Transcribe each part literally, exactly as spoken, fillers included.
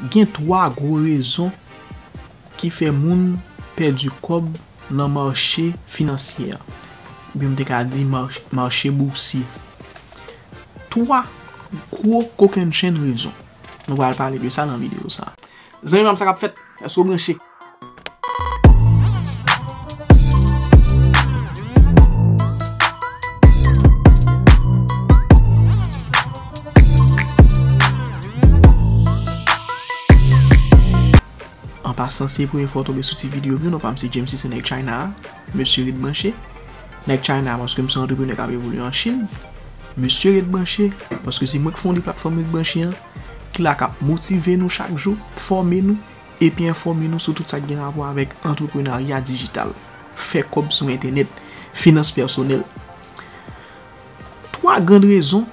Gen twa gwo rezon ki fè moun pèdi kòb nan mache finansye a, oubyen m te ka di mach-, mache boursye. Twa gwo kokennchenn rezon. Nou pral pale de sa nan videyo sa. Zanmi pa m, sa k ap fèt? Èske w branche? An pasan, si se premye fwa w tonbe sou ti videyo m yo, non pa m se James, se nèg China a. Mesye ret branche. Nèg China a, paske m se antreprenè k ap evolye an Chin. Mesye ret branche, paske se mwen k fonde platfòm Ret Branche an, ki la k ap motive nou chak jou, fòme nou, epi enfòme nou sou tout sa k gen rapò avèk antreprenarya dijital, fè kòb sou entènèt, finans pèsonèl. Twa grann rezon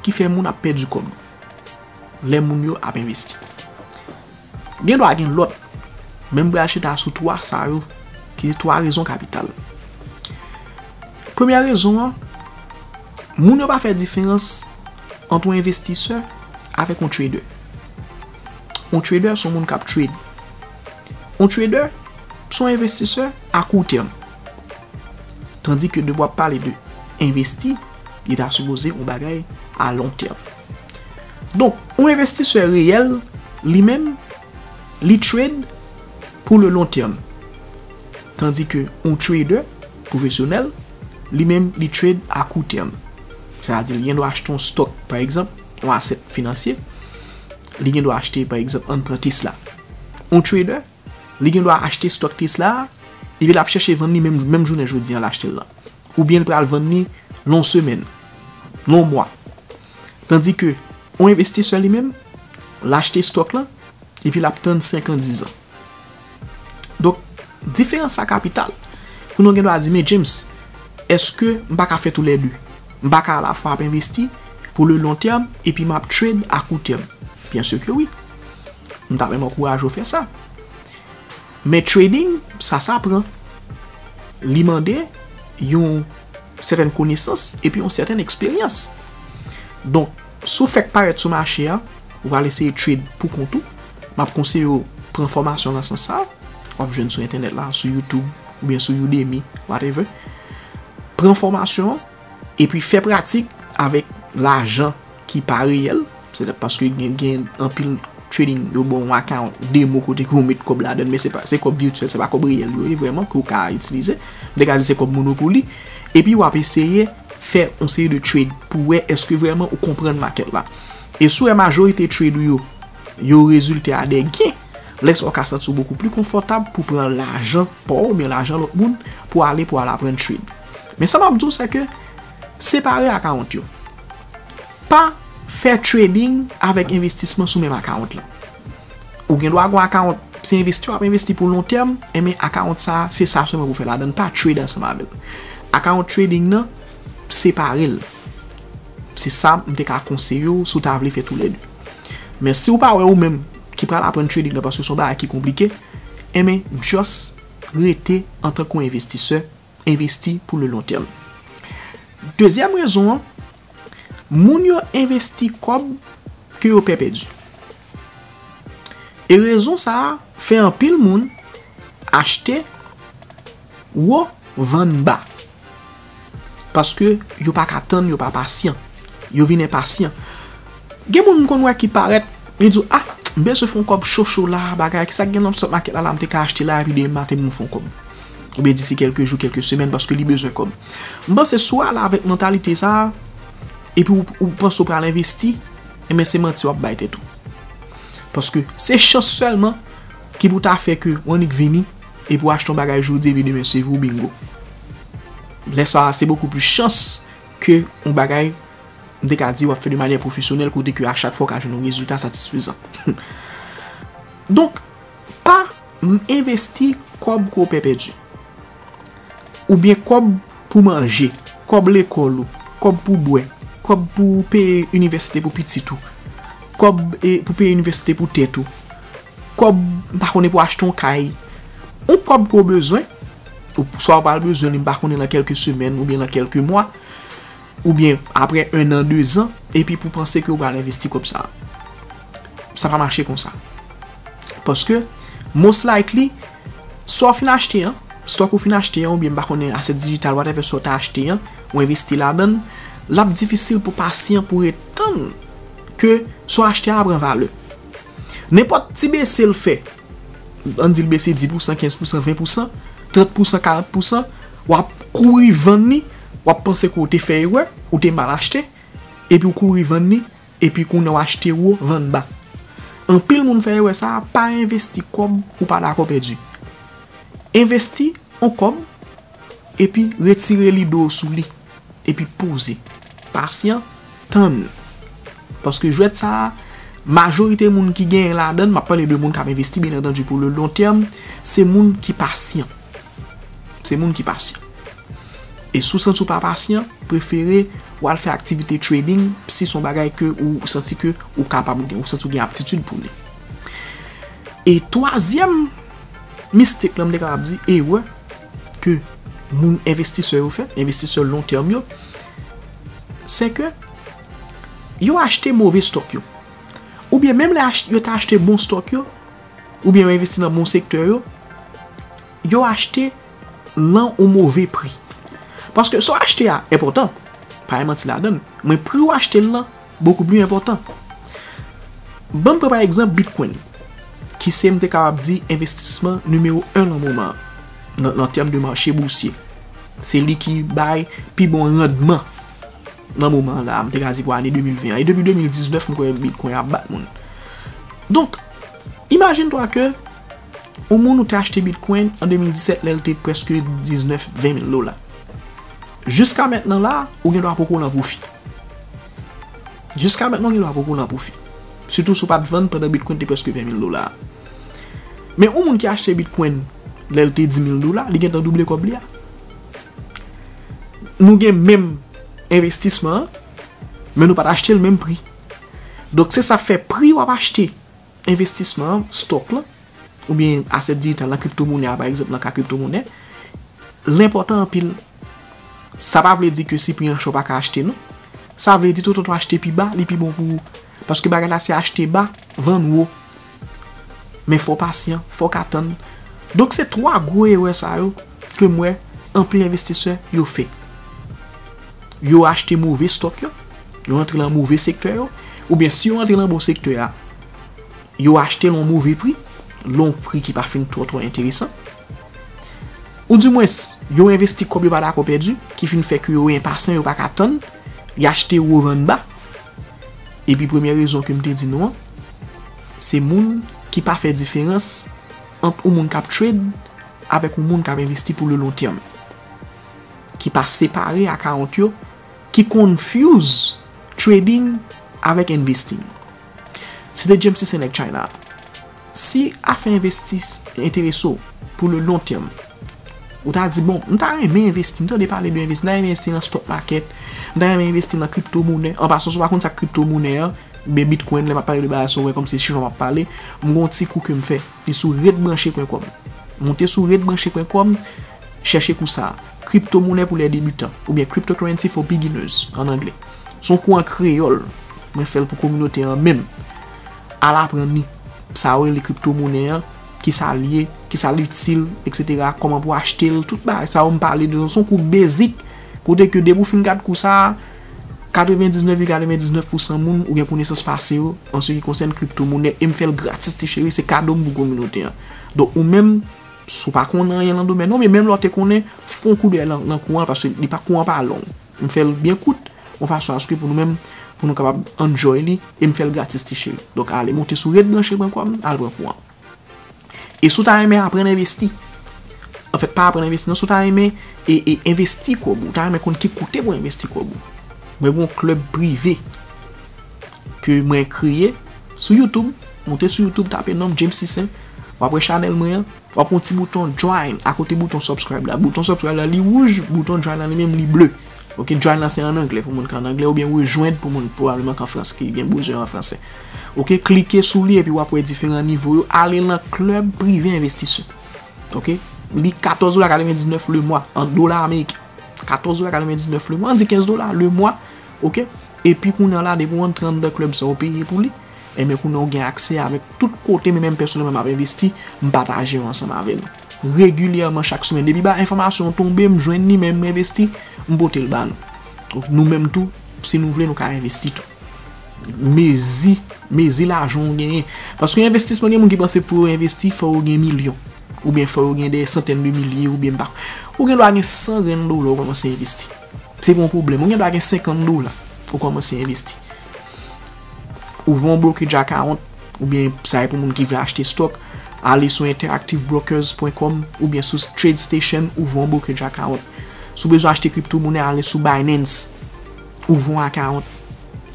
ki fè moun ap pèdi kòb lè moun yo ap envesti. Gen dwa gen lòt, men m pral chita sou twa sa yo, ki se twa rezon kapital. Premyè rezon an, moun yo pa fè diferans ant yon envestisè avèk yon trader. Yon trader se yon moun k ap trade. Yon trader se yon envestisè a kou tèm. Tandike depi w ap pale de envesti, li ta sipoze yon bagay a lon tèm. Donk, yon envestisè reyèl, li menm, li trade pou le long terme. Tandike yon trader pwofesyonèl, li menm, li trade a kou tèm. Sètadi, li gen dwa achte yon stock, pa egzanp, yon asset finansye. Li gen dwa achte, pa egzanp, ann pran Tesla. Yon trader, li gen dwa achte stock Tesla a, epi l ap chèche vann li menm, menm jounen jodi an l achte l lan. Oubyen l pral vann li lon semèn, lon mwa. Tandike yon envestisè li menm, l achte stock lan, epi l ap tann senk an, diz an. Donk, diferans sa kapital. Pou nou gen dwa di, "Men James, èske m pa ka fè toulède? M pa ka alafwa ap envesti pou le long terme, epi m ap trade a kou tèm?" Byen si ke wi. M ta menm ankouraje w fè sa. Men trading, sa, sa pran. Li mande yon sètèn konesans epi yon sètèn eksperyans. Donk, si w fèk parèt sou mache a, ou pral eseye trade pou kont ou, m ap konseye w pran fòmasyon nan sans sa a. W ap jwenn sou entènèt la, sou YouTube, oubyen sou Udemy, whatever. Pran fòmasyon an, epi fè pratik avèk lajan ki pa reyèl. Se paske gen, gen anpil trading, yo ba w yon account demo kote ke w met kòb ladan l, men se pa, se kòb vityèl, se pa kòb reyèl yo ye vrèman ke w ka itilize. M te ka di se kòb Monopoly. Epi w ap eseye fè yon seri de trade pou wè èske vrèman ou konprann makèt la. E si w wè majorite trade ou yo, yo rezilte a de gen, lè sa w ka santi w bokou pli konfòtab pou pran lajan pa w oubyen lajan lòt moun pou ale pou al aprann trade. Men sa m ap di w, se ke separe account yo. Pa fè trading avèk envestisman sou menm account lan. Ou gen dwa gen yon account, se envesti w ap envesti pou long terme, enben account sa, se sa sèlman pou fè ladan l, pa trade ansanm avè l. Account trading nan, separe l. Se sa m te ka konseye w si w ta vle fè toulède. Men si w pa wè ou menm ki pral aprann trading nan paske se yon bagay ki konplike, enben just rete antanke yon envestisè, envesti pou le long terme. Dezyèm rezon an, moun yo envesti kòb ke yo pè pèdi. E rezon sa a fè anpil moun achte wo, vann ba. Paske yo pa ka tann, yo pa pasyan. Yo vin enpasyan. Gen moun m konn wè ki parèt, li di w, "Ah, m bezwen fè yon kòb cho cho la, bagay, kisa k gen nan stock market la, la, m te ka achte la, epi demen maten pou m fè yon kòb." Oubyen disi kèlke jou, kèlke semèn, paske li bezwen kòb. M panse si w ale avèk mantalite sa a, epi w, w panse w pral envesti, enben se manti w ap bay tèt ou. Paske se chans sèlman ki pou ta fè ke w annik vini, epi w achte yon bagay jodi, epi demen se vou, bingo. Lè sa a, se bokou plis chans ke yon bagay, m te ka di, w ap fè de manyè pwofesyonèl, kote ke a chak fwa w ka jwenn yon rezilta satisfezan. Donk, pa m envesti kòb ke w pè pèdi. Oubyen kòb pou manje, kòb lekòl ou, kòb pou bwè, kòb pou peye inivèsite pou pitit ou, kòb, e, pou peye inivèsite pou tèt ou, kòb, m pa konnen, pou achte yon kay. Yon kòb ke w bezwen, ou swa w pral bezwen li, m pa konnen, nan kèlke semèn oubyen nan kèlke mwa, oubyen apre en an, de zan, epi pou panse ke w pral envesti kòb sa a. Sa pa mache konsa. Paske, most likely, sa w fin achte an, stock ou fin achte an, oubyen m pa konnen asset digital, whatever sa w ta achte an, ou envesti ladan l, l ap difisil pou pasyan pou ret tann ke sa w achte a pran valè. Nenpòt ti bese l fè, ann di l bese dis pousan, kenz pousan, ven pousan, trant pousan, karant pousan, w ap kouri vann li, w ap panse ke w te fè erè, ou te mal achte, epi w kouri vann li, epi kounye a w achte wo, vann ba. Anpil moun fè erè sa a, pa envesti kòb ou pa dakò pèdi. Envesti yon kòb, epi retire lide w sou li, epi poze. Pasyan, tann. Paske jwèt sa a, majorite moun ki genyen ladan l, m ap pale de moun k ap envesti, byen antandi, pou le long terme, se moun ki pasyan. Se moun ki pasyan. E si w santi w pa pasyan, prefere w al fè aktivite trading si se yon bagay ke ou santi ke ou kapab, ou gen, ou santi w gen aptitid pou li. E twazyèm mistake la, m te kapab di, erè ke moun envestisè yo fè, envestisè long terme yo, se ke yo achte move stock yo. Oubyen menm lè ach-, yo ta achte bon stock yo, oubyen yo envesti nan bon sektè yo, yo achte lan yon move pri. Paske sa w achte a enpòtan, pa gen manti ladan l, men pri w achte l lan bokou pli enpòtan. Ban m pran pa egzanp Bitcoin, ki se, m te kapab di, envestisman nimewo en lan moman an, nan, nan tèm de mache bousye. Se li ki bay pi bon randman nan moman an la, m te ka di pou ane de mil ven an. E depi de mil diznèf, m kwè Bitcoin ap bat moun. Donk, imajine twa ke yon moun ou te achte Bitcoin an de mil disèt lè l te prèske diznèf, ven mil dola. Jiska mentnan la, ou gen dwa poko lan pwofi. Jiska mentnan, ou gen dwa poko lan pwofi. Sitou si w pa t vann pandan Bitcoin te prèske ven mil dola. Men yon moun ki achte Bitcoin lè l te dis mil dola, li gentan double kòb li a. Nou gen menm envestisman an, men nou pa t achte l menm pri. Donk, se sa k fè pri w ap achte envestisman an, stock lan, oubyen asset digital lan, kriptomonè a, pa egzanp, nan ka kriptomonè, l enpòtan anpil. Sa pa vle di ke si pri an cho pa ka achte, non. Sa vle di toutotan w achte pi ba, li pi bon pou ou. Paske bagay la se achte ba, vann wo. Men fò w pasyan, fò w ka tann. Donk se twa gwo erè sa yo ke m wè anpil envestisè yo fè. Yo achte move stock yo, yo antre lan move sektè yo, oubyen si yo antre lan bon sektè a, yo achte l yon move pri, yon pri ki pa fin twò twò enteresan. Oudimwens, yo envesti kòb yo pa dakò pèdi, ki fin fè ke yo enpasyan, yo pa ka tann, y achte wo vann ba. Epi premyè rezon ke m te di nou an, se moun ki pa fè diferans ant yon moun k ap trade avèk yon moun k ap envesti pou le long terme, ki pa separe account yo, ki confuse trading avèk investing. Se te James Sisson nèg China a. Si afè envesti enterese w pou le long terme, ou ta di, bon, m ta renmen envesti, m tande pale de envesti, m ta renmen envesti nan stock market, m ta renmen envesti nan kriptomonè. An pasan, si w pa konn sa k kriptomonè an, ben Bitcoin, lè m ap pale de bagay sa, ou wè kòmsi chifon m ap pale, m gen yon ti kou ke m fè. Li sou ret branche pwen kòm. Monte sou ret branche pwen kòm, chèche kou sa a. Kriptomonè pou lè debitan, oubyen cryptocurrency for beginners, an anglè. Se yon kou an kreyòl. Mwen fè l pou kominote an menm. Al aprann li. Sa yo rele kriptomonè an, kisa l ye, kisa l itil, etsetera, kòman pou achte l, tout bagay sa yo m pale de yo. Se yon kou basic, kote ke depi w fin gad kou sa a, katrevendiznèf vil katrevendiznèf pousan moun ou gen konesans pase yo an se ki konsène kriptomonè, e m fè l gratis, ti cheri, se kado m pou kominote an. Donk, ou menm, si w pa konnen anyen nan domèn nan, oubyen menm lè w te konnen, fè yon koudèy nan, nan kou an, paske li pa, kou an pa long. M fè l byen kout, yon fason aske pou nou menm, pou nou kapab enjoy li, e m fè l gratis, ti cheri. Donk, ale monte sou ret branche pwen kòm, al pran kou an. E si w ta renmen aprann envesti, anfèt, pa aprann envesti, non, si w ta renmen e, e envesti kòb ou, w ta renmen konn ki kote pou envesti kòb ou, mwen gen yon klèb prive ke mwen kreye sou YouTube. Monte sou YouTube, tape non m James Sisson, w ap wè chanèl mwen an, w ap wè yon ti bouton join akote bouton subscribe la. Bouton subscribe la, li wouj, bouton join la, li menm, li ble. Ok, join la se an anglè pou moun ki an anglè, oubyen rejwenn pou moun pwobableman ki an Frans, ki gen bezwen an fransè. Ok, klike sou li epi w ap wè diferan nivo yo. Ale nan klèb prive envestisè. Ok, li katòz dola katrevendiznèf le mwa, an dola ameriken. Katòz dola katrevendiznèf le mwa, ann di kenz dola le mwa. Ok, epi kounye a la, depi w antre anndan klèb sa, w peye pou li. Ebyen, kounye a w gen aksè avèk tout kote, men menm pèsonèlman m ap envesti, m pataje yo ansanm avè nou. Regilyèman, chak semèn, depi ba enfòmasyon an tonbe, m jwenn li, men m envesti, m pote l ba nou. Nou menm tou, si nou vle, nou ka envesti tou. Mezi, mezi lajan w genyen. Paske envestisman, gen moun ki panse pou yo envesti, fò yo gen milyon. Oubyen fò yo gen dè santèn de milye, oubyen m pa. Ou gen dwa gen san grenn dola, ou kòmanse envesti. Se pa yon pwoblèm. Ou gen dwa gen senkant dola, ou kòmanse envesti. Ouvè yon brokerage account, oubyen sa e pou moun ki vle achte stock, ale sou interactive brokers point com oubyen sou TradeStation, ouvè yon brokerage account. Si w bezwen achte kriptomonè, ale sou Binance, ouvè yon account.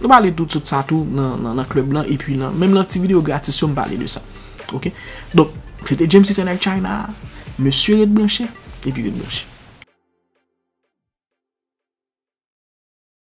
Nou pale tout, tout sa tou nan, nan, nan club lan, epi nan, menm nan ti videyo gratis yo, m pale de sa. Ok? Donk, se te James Cisternel China, mesye ret branche, epi ret branche.